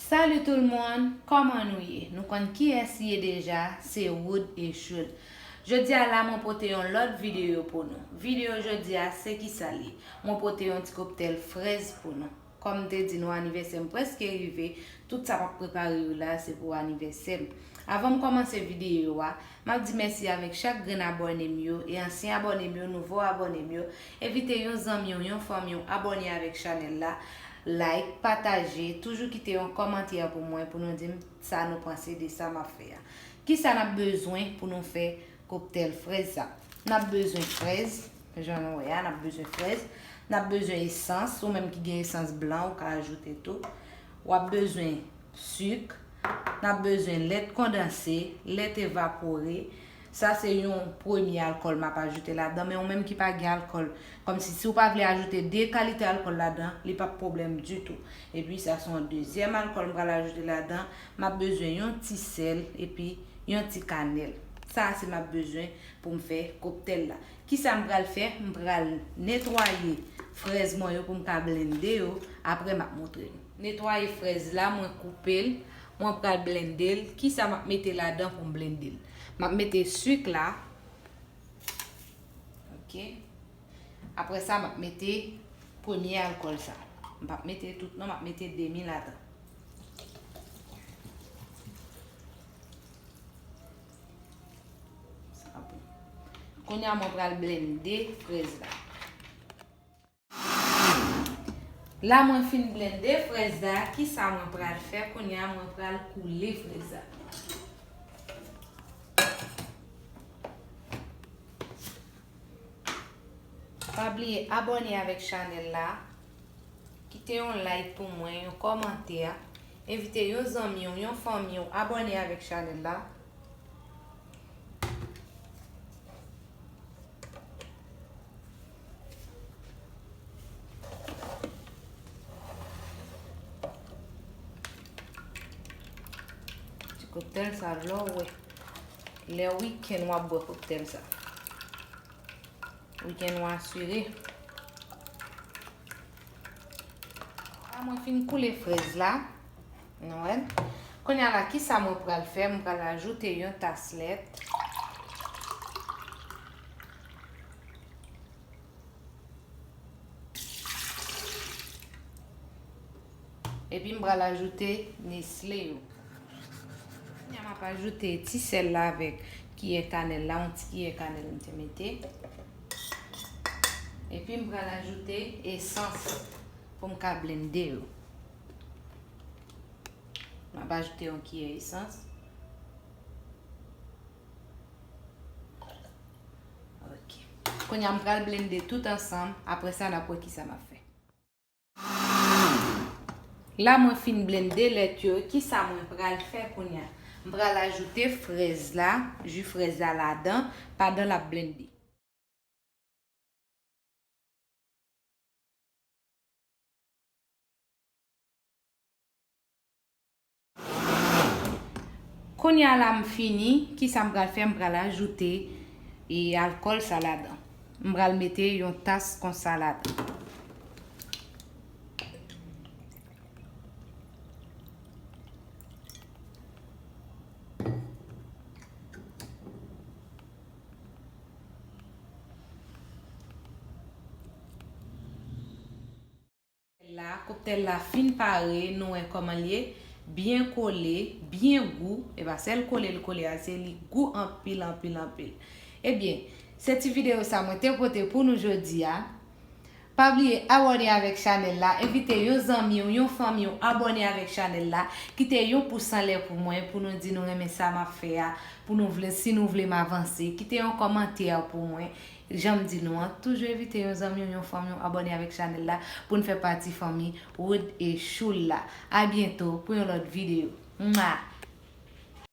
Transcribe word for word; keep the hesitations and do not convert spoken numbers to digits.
Salut tout le monde, kòman nou ye? Nou konn kiyès li ye deja, se Wood e Shul. Jodi a la, mwen pote yon lòt videyo pou nou. Videyo jodi a, se kisa l ye? Mwen pote yon ti koktèl frèz pou nou. Kòm m te di nou, anivèsè m prèske rive. Tout sa m ap prepare yo la, se pou anivèsè m. Avan m kòmanse videyo a, m ap di mèsi avèk chak grenn abòne m yo, e ansyen abòne m yo, nouvo abòne m yo. Envite yon zanmi w, yon fanmi w abòne avèk chanèl la, like, pataje, toujou kite yon kòmantè pou mwen, pou nou di m sa nou panse de sa m ap fè a. Kisa n ap bezwen pou nou fè koktèl frèz sa? N ap bezwen frèz, jan nou wè a, n ap bezwen frèz, n ap bezwen esans, ou menm ki gen esans blan, ou ka ajoute tou. W ap bezwen sik, n ap bezwen lèt kondanse, lèt evapore. Sa se yon premye alkòl m ap ajoute ladan, men ou menm ki pa gen alkòl, kòmsi si w pa vle ajoute de kalite alkòl ladan, li p ap pwoblèm ditou. Epi sa se yon dezyèm alkòl m pral ajoute ladan, m ap bezwen yon ti sèl epi yon ti kanèl. Sa se m ap bezwen pou m fè koktèl la. Kisa m pral fè? M pral netwaye frèz mwen yo pou m ka blende yo, apre m ap montre nou. Netwaye frèz la, mwen koupe l, mwen pral blende l. Kisa m ap mete ladan pou m blende l? M ap mete sik la. Ok. Apre sa, m ap mete premye alkòl sa. M p ap mete tout non, m ap mete demi ladan. Sa bon. Kounye a, mwen pral blende frèz la. La, mwen fin blende frèz la. Kisa mwen pral fè kounye a? Mwen pral koule frèz la. Pa bliye abòne avèk chanèl la. Kite yon like pou mwen, yon kòmantè. Envite yon zanmi w, yon fanmi w abòne avèk chanèl la. Ti koktèl sa, lè w wè, lè wikenn w ap bwè koktèl sa. Wikenn w asire. La, mwen fin koule frèz la. Nou wè l. Kounye a la, kisa mwen pral fè? Mwen pral ajoute yon tas lèt. Epi m pral ajoute Nesle yo. Kounye a m ap ajoute ti sèl la avèk kiyè kanèl la, yon ti kiyè kanèl m te mete. Epi m pral ajoute esans pou m ka blende yo. M ap ajoute yon kiyè esans. Ok. Kounye a m pral blende tout ansanm, apre sa n ap wè kisa m ap fè. La mwen fin blende lèt yo, kisa mwen pral fè kounye a? M pral ajoute frèz la, ji frèz la ladan, pandan l ap blende. Kounye a la m fini, kisa m pral fè? M pral ajoute e alkòl sa ladan. M pral mete yon tas konsa ladan. La, koktèl la fin pare, nou wè kòman l ye, byen kole, byen gou, e pa sèl kole l kole a, se li gou anpil, anpil, anpil. Ebyen, se ti videyo sa mwen te pote pou nou jodi a. Pa bliye abòne avèk chanèl la, envite yon zanmi w, yon fanmi w abòne avèk chanèl la, kite yon pous anlè pou mwen, pou nou di nou renmen sa m ap fè a, pou nou vle, si nou vle m avanse, kite yon kòmantè pou mwen. Jan m di nou an, toujou envite yon zanmi w, yon fanmi w abòne avèk chanèl la pou n fè pati fanmi Wood e Choul la. A byento pou yon lòt videyo. Mwa!